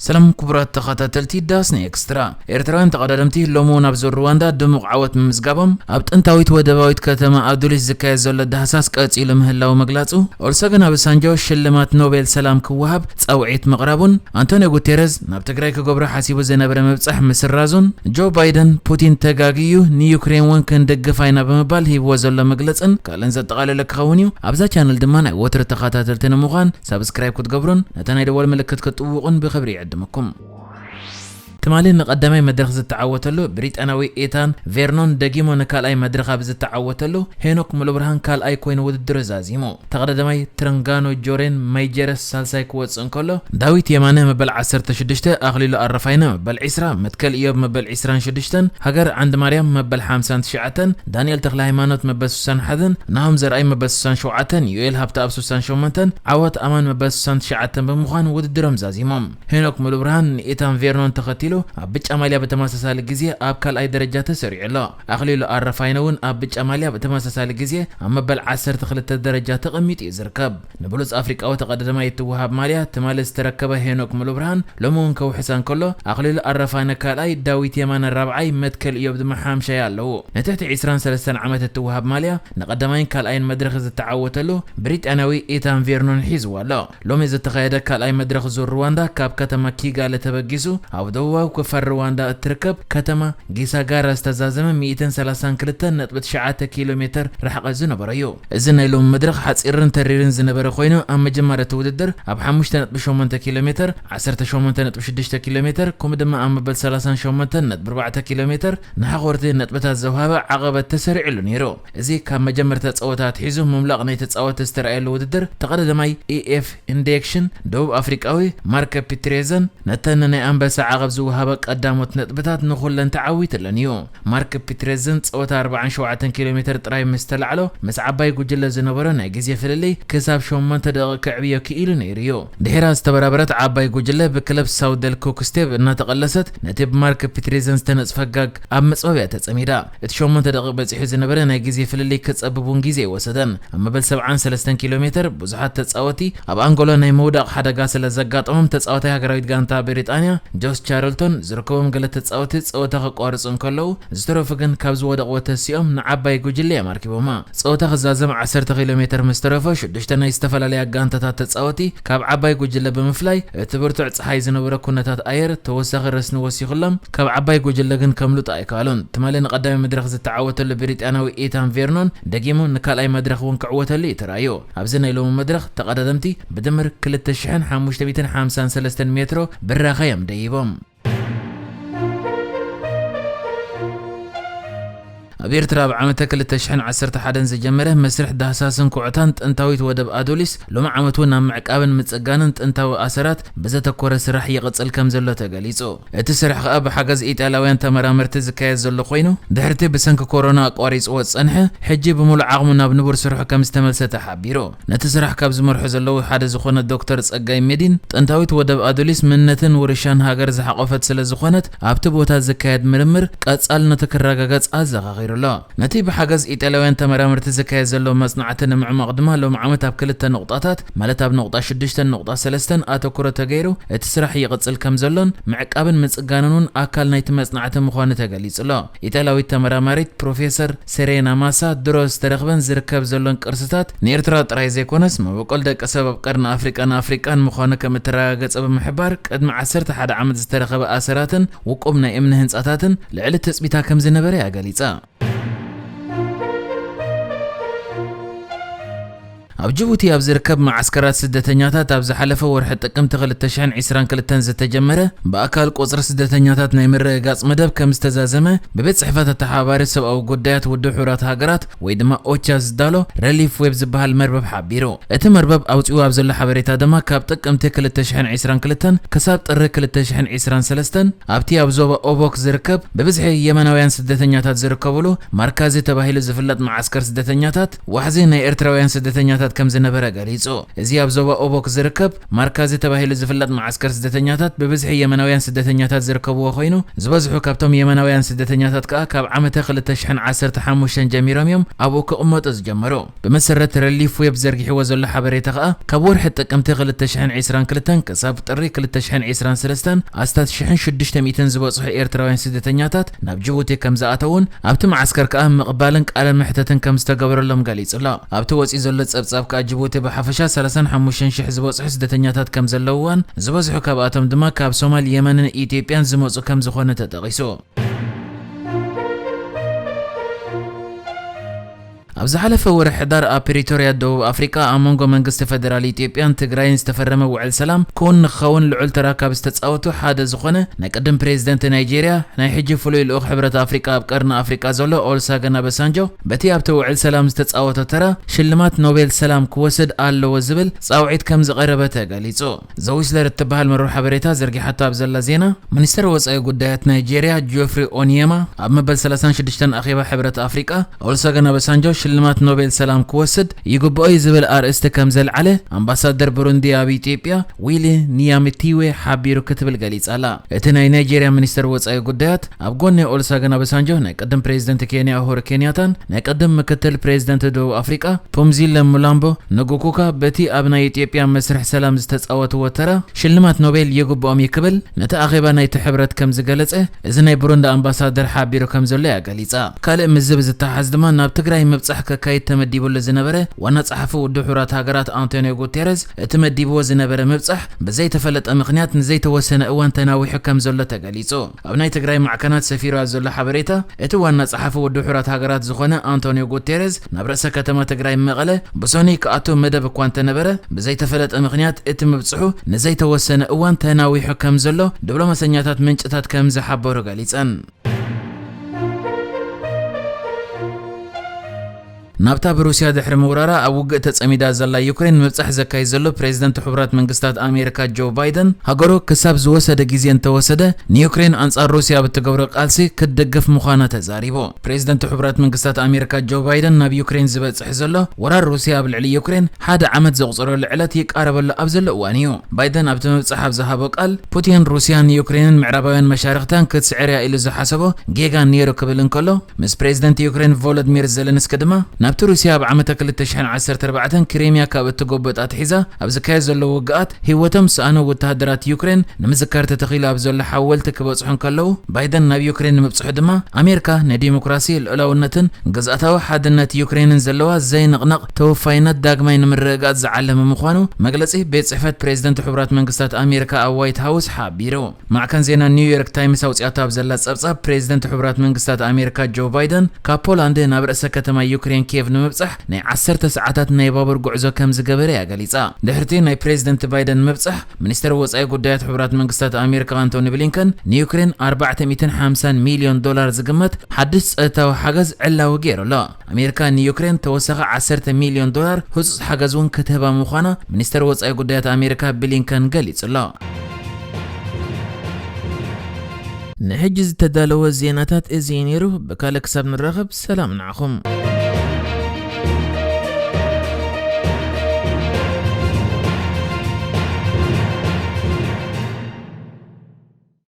ሰላም ክቡራት ተኸታተልቲ ዳስና ኤክስትራ። ኤርትራውያን ተቐዳደምቲ ሎሚ እውን ኣብ ዙር ሩዋንዳ ድሙቕ ዓወት ምምዝጋቦም፣ ኣብ ጥንታዊት ወደባዊት ከተማ ኣዱሊስ ዝካየድ ዘሎ ዳህሳስ ቀጺሉ ምህላው ምግላጹ፣ ኦልሰገን ኣበሳንጆ ሽልማት ኖቤል ሰላም ክወሃብ ጻውዒት ምቕራቡን፣ ኣንቶኒዮ ጉቴረዝ ናብ ትግራይ ክገብሮ ሓሲቡ ዝነበረ ምብጻሕ ምስራዙን፣ ጆ ባይደን ፑቲን ተጋግዩ ንዩክሬን እውን ክንድግፋ ኢና ብምባል ሂብዎ ዘሎ መግለጽን ካልእን ዘጠቓለለ ክኸውን እዩ። ኣብዛ ቻነል ድማ ናይ ወትሩ ተኸታተልቲ ንምዃን ሳብስክራይብ ክትገብሩን ነታ ናይ ደወል ምልክት ክትጥውቑን ብኽብሪ ይዕድመኩም። ትማሊ ንቐዳማይ መድረኽ ዝተዓወተሉ ብሪጣንያዊ ኤታን ቬርኖን ደጊሙ ንካልኣይ መድረኽ ኣብ ዝተዓወተሉ፣ ሄኖክ ሙሉብርሃን ካልኣይ ኮይኑ ውድድሩ ዛዚሙ። ተቐዳዳማይ ትረንጋኖ ጆሬን ማይጀረስ ሳልሳይ ክወጽእ እንከሎ፣ ዳዊት የማነ መበል ዓሰርተ ሽዱሽተ፣ ኣኽሊሉ ኣረፋይነ መበል ዕስራ፣ መትከል ኢዮብ መበል ዕስራን ሽዱሽተን፣ ሃገር ዓንዲ ማርያም መበል ሓምሳን ትሽዓተን፣ ዳንኤል ተኽለ ሃይማኖት መበል ስሳን ሓደን፣ ናሆም ዘርኣይ መበል ስሳን ሸውዓተን፣ ዩኤል ሃብተኣብ ስሳን ሸሞንተን፣ ዓወት ኣማን መበል ስሳን ትሽዓተን ብምዃን ውድድሮም ዛዚሞም። ሄኖክ ሙሉብርሃን ንኤታን ቬርኖን ተኸቲሉ ኣብ ብጫ ማልያ ብተመሳሳሊ ግዜ ኣብ ካልኣይ ደረጃ ተሰሪዑ ኣሎ። ኣኽሊሉ ኣረፋይነ እውን ኣብ ብጫ ማልያ ብተመሳሳሊ ግዜ ኣብ መበል ዓሰርተ ክልተ ደረጃ ተቐሚጡ እዩ ዝርከብ። ንብሉጽ ኣፍሪቃዊ ተቐዳዳማይ እትወሃብ ማልያ ትማሊ ዝተረከበ ሄኖክ ሙሉብርሃን ሎሚ እውን ከውሕሳ እንከሎ፣ ኣኽሊሉ ኣረፋይነ ካልኣይ፣ ዳዊት የማነ ራብዓይ፣ መትከል ኢዮብ ድማ ሓምሻይ ኣለዉ። ንትሕቲ ዕስራን ሰለስተን ዓመት እትወሃብ ማልያ ንቐዳማይን ካልኣይን መድረኽ ዝተዓወተሉ ብሪጣንያዊ ኤታን ቬርኖን ሒዝዋ ኣሎ። ሎሚ ዝተኻየደ ካልኣይ መድረኽ ዙር ሩዋንዳ ካብ ከተማ ኪጋሊ ተበጊሱ ኣብ ደቡባዊ ክፋል ሩዋንዳ እትርከብ ከተማ ጊሳጋራ ዝተዛዘመ ሚእትን ሰላሳን ክልተን ነጥቢ ትሽዓተ ኪሎ ሜተር ርሕቀት ዝነበሮ እዩ። እዚ ናይ ሎሚ መድረኽ ሓጺርን ተሪርን ዝነበረ ኮይኑ፣ ኣብ መጀመርያ እቲ ውድድር ኣብ ሓሙሽተ ነጥቢ ሸሞንተ ኪሎ ሜተር፣ ዓሰርተ ሸሞንተ ነጥቢ ሽዱሽተ ኪሎ ሜተር፣ ከምኡ ድማ ኣብ መበል ሰላሳን ሸሞንተን ነጥቢ ኣርባዕተ ኪሎ ሜተር ንሓኾርቲ ነጥብታት ዘውሃበ ዓቐበት ተሰሪዕሉ ነይሩ። እዚ ካብ መጀመርታ ጸወታ ኣትሒዙ ምምላቕ ናይ ተጻወቲ ዝተረኣየሉ ውድድር፣ ተቐዳዳማይ ኢኤፍ ኢንዴክሽን ደቡብ ኣፍሪቃዊ ማርክ ፒትሬዘን ነተን ናይ ኣንበሳ ዓቐብ ዝወሃበ ቀዳሞት ነጥብታት ንኹለን ተዓዊትለን እዩ። ማርክ ፒትሬዘን ጸወታ ኣርባዓን ሸውዓተን ኪሎ ሜተር ጥራይ ምስ ተላዕሎ፣ ምስ ዓባይ ጉጅለ ዝነበሮ ናይ ግዜ ፍልልይ ክሳብ ሸሞንተ ደቂቕ ከዕብዮ ክኢሉ ነይሩ እዩ። ድሒራ ዝተበራበረት ዓባይ ጉጅለ ብክለብ ሳውደል ኩክስቴብ እናተቐለሰት፣ ነቲ ብማርክ ፒትሬዘን ዝተነጽፈ ጋግ ኣብ ምጽባብ እያ ተጸሚዳ። እቲ ሸሞንተ ደቂቕ በጺሑ ዝነበረ ናይ ግዜ ፍልልይ ክጸብብ እውን ግዜ ኣይወሰደን። ኣብ መበል ሰብዓን ሰለስተን ኪሎ ሜተር ብዙሓት ተጻወቲ ኣብ ኣንጎሎ ናይ ምውዳቕ ሓደጋ ስለ ዘጋጠሞም፣ ተጻዋታይ ሃገራዊት ጋንታ ብሪጣንያ ጆስ ቻርልቶን ዝርከቦም ገለ ተጻወቲ ጸወታ ከቋርጹ እንከለዉ፣ ዝተረፉ ግን ካብ ዝወደቕዎ ተሲኦም ንዓባይ ጉጅለ እዮም ኣርኪቦማ። ጸወታ ክዛዘም ዓሰርተ ኪሎ ሜተር ምስ ተረፎ፣ ሽዱሽተ ናይ ዝተፈላለያ ጋንታታት ተጻወቲ ካብ ዓባይ ጉጅለ ብምፍላይ፣ እቲ ብርቱዕ ጸሓይ ዝነበረ ኩነታት ኣየር ተወሳኺ ረስኒ ወሲኹሎም፣ ካብ ዓባይ ጉጅለ ግን ከምልጡ ኣይከኣሉን። ትማሊ ንቐዳማይ መድረኽ ዝተዓወተሉ ብሪጣንያዊ ኢታን ቬርኖን ደጊሙ ንካልኣይ መድረኽ እውን ክዕወተሉ እዩ ተራእዩ። ኣብዚ ናይ ሎሚ መድረኽ ተቐዳደምቲ ብድምር ክልተ ሽሕን ሓሙሽተ ሚእትን ሓምሳን ሰለስተን ሜትሮ ብራኸ እዮም ደይቦም። ኣብ ኤርትራ ኣብ ዓመተ ክልተ ሽሕን ዓሰርተ ሓደን ዝጀመረ መስርሕ ዳህሳስን ኩዕታን ጥንታዊት ወደብ ኣዶሊስ፣ ሎሚ ዓመት እውን ኣብ ምዕቃብን ምጽጋንን ጥንታዊ ኣሰራት ብዘተኮረ ስራሕ ይቕጽል ከም ዘሎ ተገሊጹ። እቲ ስራሕ ከኣ ብሓገዝ ኢጣልያውያን ተመራመርቲ ዝካየድ ዘሎ ኮይኑ፣ ድሕርቲ ብሰንኪ ኮሮና ኣቋሪጽዎ ዝጸንሐ፣ ሕጂ ብምሉእ ዓቕሙ ናብ ንቡር ስርሑ ከም ዝተመልሰ ተሓቢሩ። ነቲ ስራሕ ካብ ዝመርሑ ዘለዉ ሓደ ዝኾነ ዶክተር ጸጋይ ሜዲን፣ ጥንታዊት ወደብ ኣዱሊስ መንነትን ውርሻን ሃገር ዝሓቖፈት ስለ ዝኾነት፣ ኣብቲ ቦታ ዝካየድ ምርምር ቀጻልነቱ ክረጋገጽ ኣዘኻኺሩ ኣሎ። ነቲ ብሓገዝ ኢጣልያውያን ተመራመርቲ ዝካየድ ዘሎ መጽናዕቲ ንምዕማቕ ድማ፣ ሎሚ ዓመት ኣብ ክልተ ነቑጣታት፣ ማለት ኣብ ነቑጣ ሽዱሽተን ነቑጣ ሰለስተን ኣተኩሮ ተገይሩ እቲ ስራሕ ይቕጽል ከም ዘሎን፣ ምዕቃብን ምጽጋንን እውን ኣካል ናይቲ መጽናዕቲ ምዃኑ ተገሊጹ ኣሎ። ኢጣልያዊት ተመራማሪት ፕሮፌሰር ሴሬና ማሳ፣ ድሮ ዝተረኽበን ዝርከብ ዘሎን ቅርስታት ንኤርትራ ጥራይ ዘይኮነስ፣ መበቆል ደቂ ሰብ ኣብ ቀርኒ ኣፍሪቃን ኣፍሪቃን ምዃኑ ከም እተረጋገጸ ብምሕባር፣ ቅድሚ ዓሰርተ ሓደ ዓመት ዝተረኸበ ኣሰራትን ውቁብ ናይ እምኒ ህንጻታትን ልዕሊ ትጽቢታ ከም ዝነበረ እያ ገሊጻ። ኣብ ጅቡቲ ኣብ ዝርከብ መዓስከራት ስደተኛታት ኣብ ዝሓለፈ ወርሒ ጥቅምቲ ክልተ ሽሕን ዕስራን ክልተን ዝተጀመረ ብኣካል ቁጽሪ ስደተኛታት ናይ ምርግጋጽ መደብ ከም ዝተዛዘመ ብቤት ጽሕፈት ኣተሓባባሪ ሰብኣዊ ጉዳያት ውድብ ሕቡራት ሃገራት ወይ ድማ ኦቻ ዝዳሎ ሪሊፍ ዌብ ዝበሃል መርበብ ሓቢሩ። እቲ መርበብ ኣውጺኡ ኣብ ዘሎ ሓበሬታ ድማ ካብ ጥቅምቲ ክልተ ሽሕን ዕስራን ክልተን ክሳብ ጥሪ ክልተ ሽሕን ዕስራን ሰለስተን ኣብቲ ኣብ ዞባ ኦቦክ ዝርከብ ብብዝሒ የመናውያን ስደተኛታት ዝርከብሉ ማርካዚ ተባሂሉ ዝፍለጥ መዓስከር ስደተኛታት ዋሕዚ ናይ ኤርትራውያን ስደተኛታት ከም ዝነበረ ገሊጹ። እዚ ኣብ ዞባ ኦቦክ ዝርከብ ማርካዚ ተባሂሉ ዝፍለጥ መዓስከር ስደተኛታት ብብዝሒ የመናውያን ስደተኛታት ዝርከብዎ ኮይኑ፣ ዝበዝሑ ካብቶም የመናውያን ስደተኛታት ከኣ ካብ ዓመተ ክልተ ሽሕን ዓሰርተ ሓሙሽተን ጀሚሮም እዮም ኣብኡ ክቕመጡ ዝጀመሩ። ብመሰረት ሪሊፍ ዌብ ዘርጊሕዎ ዘሎ ሓበሬታ ከኣ፣ ካብ ወርሒ ጥቅምቲ ክልተ ሽሕን ዕስራን ክልተን ክሳብ ጥሪ ክልተ ሽሕን ዕስራን ሰለስተን ኣስታት ሽሕን ሽዱሽተ ሚእትን ዝበጽሑ ኤርትራውያን ስደተኛታት ናብ ጅቡቲ ከም ዝኣተውን ኣብቲ መዓስከር ከኣ ምቕባልን ቃለ መሕተትን ከም ዝተገበረሎም ገሊጹ ኣሎ። ኣብቲ ወጺኡ ዘሎ ጸብጻብ ከኣ ጅቡቲ ብሓፈሻ ሰላሳን ሓሙሽተን ሽሕ ዝበጽሑ ስደተኛታት ከም ዘለውዋን ዝበዝሑ ካብኣቶም ድማ ካብ ሶማል፣ የመንን ኢትዮጵያን ዝመጹ ከም ዝኾነ ተጠቒሱ። ኣብ ዝሓለፈ ወርሒ ሕዳር ኣብ ፕሪቶርያ ደቡብ ኣፍሪቃ ኣብ መንጎ መንግስቲ ፈደራል ኢትዮጵያን ትግራይን ዝተፈረመ ውዕል ሰላም ክውን ንክኸውን ልዑል ተራ ካብ ዝተጻወቱ ሓደ ዝኾነ ናይ ቅድም ፕሬዝደንት ናይጄርያ ናይ ሕጂ ፍሉይ ልኡኽ ሕብረት ኣፍሪቃ ኣብ ቀርኒ ኣፍሪቃ ዘሎ ኦልሳገን ኣበሳንጆ በቲ ኣብቲ ውዕል ሰላም ዝተጻወቶ ተራ ሽልማት ኖቤል ሰላም ክወስድ ኣለዎ ዝብል ጻውዒት ከም ዝቐረበ ተገሊጹ። ዘ ዊስለር እትበሃል መርበብ ሓበሬታ ዘርጊሓቶ ኣብ ዘላ ዜና፣ ሚኒስተር ወጻኢ ጉዳያት ናይጄርያ ጆፍሪ ኦኒየማ ኣብ መበል ሰላሳን ሽዱሽተን ኣኼባ ሕብረት ኣፍሪቃ ኦልሳገን ኣበሳንጆ ሽልማት ኖቤል ሰላም ክወስድ ይግብኦ እዩ ዝብል ኣርእስቲ ከም ዘልዓለ ኣምባሳደር ብሩንዲ ኣብ ኢትዮጵያ ዊሊ ኒያሚቲዌ ሓቢሩ ክትብል ገሊጻ ኣላ። እቲ ናይ ናይጄርያ ሚኒስተር ወጻኢ ጉዳያት ኣብ ጎኒ ኦልሳገን ኣበሳንጆ ናይ ቅድም ፕሬዝደንት ኬንያ ኡሁሩ ኬንያታን ናይ ቅድም ምክትል ፕሬዝደንት ደቡብ ኣፍሪቃ ፖምዚለ ሙላምቦ ንጉኩካ በቲ ኣብ ናይ ኢትዮጵያ መስርሕ ሰላም ዝተጻወትዎ ተራ ሽልማት ኖቤል ይግብኦም እዩ ክብል ነቲ ኣኼባ ናይቲ ሕብረት ከም ዝገለጸ እዚ ናይ ብሩንዲ ኣምባሳደር ሓቢሩ ከም ዘሎ እያ ገሊጻ። ካልእ ምስዚ ብዝተሓሓዝ ድማ ናብ ትግራይ ምብጻሕ ከካይድ ተመዲቡሉ ዝነበረ ዋና ጸሓፊ ውድብ ሕቡራት ሃገራት ኣንቶኒዮ ጉቴረዝ እቲ መዲብዎ ዝነበረ ምብጻሕ ብዘይተፈለጠ ምኽንያት ንዘይተወሰነ እዋን ተናዊሑ ከም ዘሎ ተገሊጹ። ኣብ ናይ ትግራይ ማዕከናት ሰፊሩ ኣብ ዘሎ ሓበሬታ እቲ ዋና ጸሓፊ ውድብ ሕቡራት ሃገራት ዝኾነ ኣንቶኒዮ ጉቴረዝ ናብ ርእሰ ከተማ ትግራይ መቐለ ብሶኑይ ክኣቱ መደብ እኳ እንተነበረ ብዘይተፈለጠ ምኽንያት እቲ ምብጽሑ ንዘይተወሰነ እዋን ተናዊሑ ከም ዘሎ ዲፕሎማሰኛታት ምንጭታት ከም ዝሓበሩ ገሊጸን። ናብታ ብሩስያ ድሕሪ ምውራራ ኣብ ውግእ ተጸሚዳ ዘላ ዩክሬን ምብጻሕ ዘካይድ ዘሎ ፕሬዝደንት ሕቡራት መንግስታት ኣሜሪካ ጆ ባይደን ሃገሩ ክሳብ ዝወሰደ ግዜ እንተወሰደ ንዩክሬን ኣንጻር ሩስያ ኣብ እትገብሮ ቃልሲ ክትድግፍ ምዃና ተዛሪቡ። ፕሬዝደንት ሕቡራት መንግስታት ኣሜሪካ ጆ ባይደን ናብ ዩክሬን ዝበጽሕ ዘሎ ወራር ሩስያ ኣብ ልዕሊ ዩክሬን ሓደ ዓመት ዘቑጸረሉ ዕለት ይቃረበሉ ኣብ ዘሎ እዋን እዩ። ባይደን ኣብቲ ምብጻሕ ኣብ ዝሃቦ ቃል ፑቲን ሩስያን ዩክሬንን ምዕራባውያን መሻርኽታን ክትስዕር እያ ኢሉ ዝሓሰቦ ጌጋ ነይሩ ክብል እንከሎ ምስ ፕሬዝደንት ዩክሬን ቮሎድሚር ዘለንስኪ ድማ ናብቲ ሩስያ ኣብ ዓመተ ክልተ ሽሕን ዓሰርተ ኣርባዕተን ክሪምያ ካብ እትጎብጥ ኣትሒዛ ኣብ ዝካየድ ዘሎ ውግኣት ህይወቶም ዝሰኣኑ ወተሃደራት ዩክሬን ንምዝካር ተተኺሉ ኣብ ዘሎ ሓወልቲ ክበጽሑ እንከለዉ ባይደን ናብ ዩክሬን ንምብጽሑ ድማ ኣሜሪካ ንዲሞክራሲ፣ ልዑላውነትን ግዝኣታዊ ሓድነት ዩክሬንን ዘለዋ ዘይንቕነቕ ተወፋይነት ዳግማይ ንምርግጋጽ ዝዓለመ ምዃኑ መግለጺ ቤት ጽሕፈት ፕሬዝደንት ሕቡራት መንግስታት ኣሜሪካ ኣብ ዋይት ሃውስ ሓቢሩ። ማዕከን ዜና ኒውዮርክ ታይምስ ኣውጺኣቶ ኣብ ዘላ ጸብጻብ ፕሬዝደንት ሕቡራት መንግስታት ኣሜሪካ ጆ ባይደን ካብ ፖላንድ ናብ ርእሰ ከተማ ዩክሬን ኪየቭ ንምብጻሕ ናይ ዓሰርተ ሰዓታት ናይ ባቡር ጉዕዞ ከም ዝገበረ እያ ገሊጻ። ድሕርቲ ናይ ፕሬዝደንት ባይደን ምብጻሕ ሚኒስተር ወጻኢ ጉዳያት ሕቡራት መንግስታት ኣሜሪካ ኣንቶኒ ብሊንከን ንዩክሬን ኣርባዕተ ሚእትን ሓምሳን ሚልዮን ዶላር ዝግመት ሓድሽ ጸጥታዊ ሓገዝ ዕላዊ ገይሩ ኣሎ። ኣሜሪካ ንዩክሬን ተወሳኺ ዓሰርተ ሚልዮን ዶላር ህጹጽ ሓገዝ እውን ክትህባ ምዃና ሚኒስተር ወጻኢ ጉዳያት ኣሜሪካ ብሊንከን ገሊጹ ኣሎ። ንሕጂ ዝተዳለወ ዜናታት እዚ እዩ ነይሩ። ብካልእ ክሳብ ንራኸብ ሰላም ንዓኹም።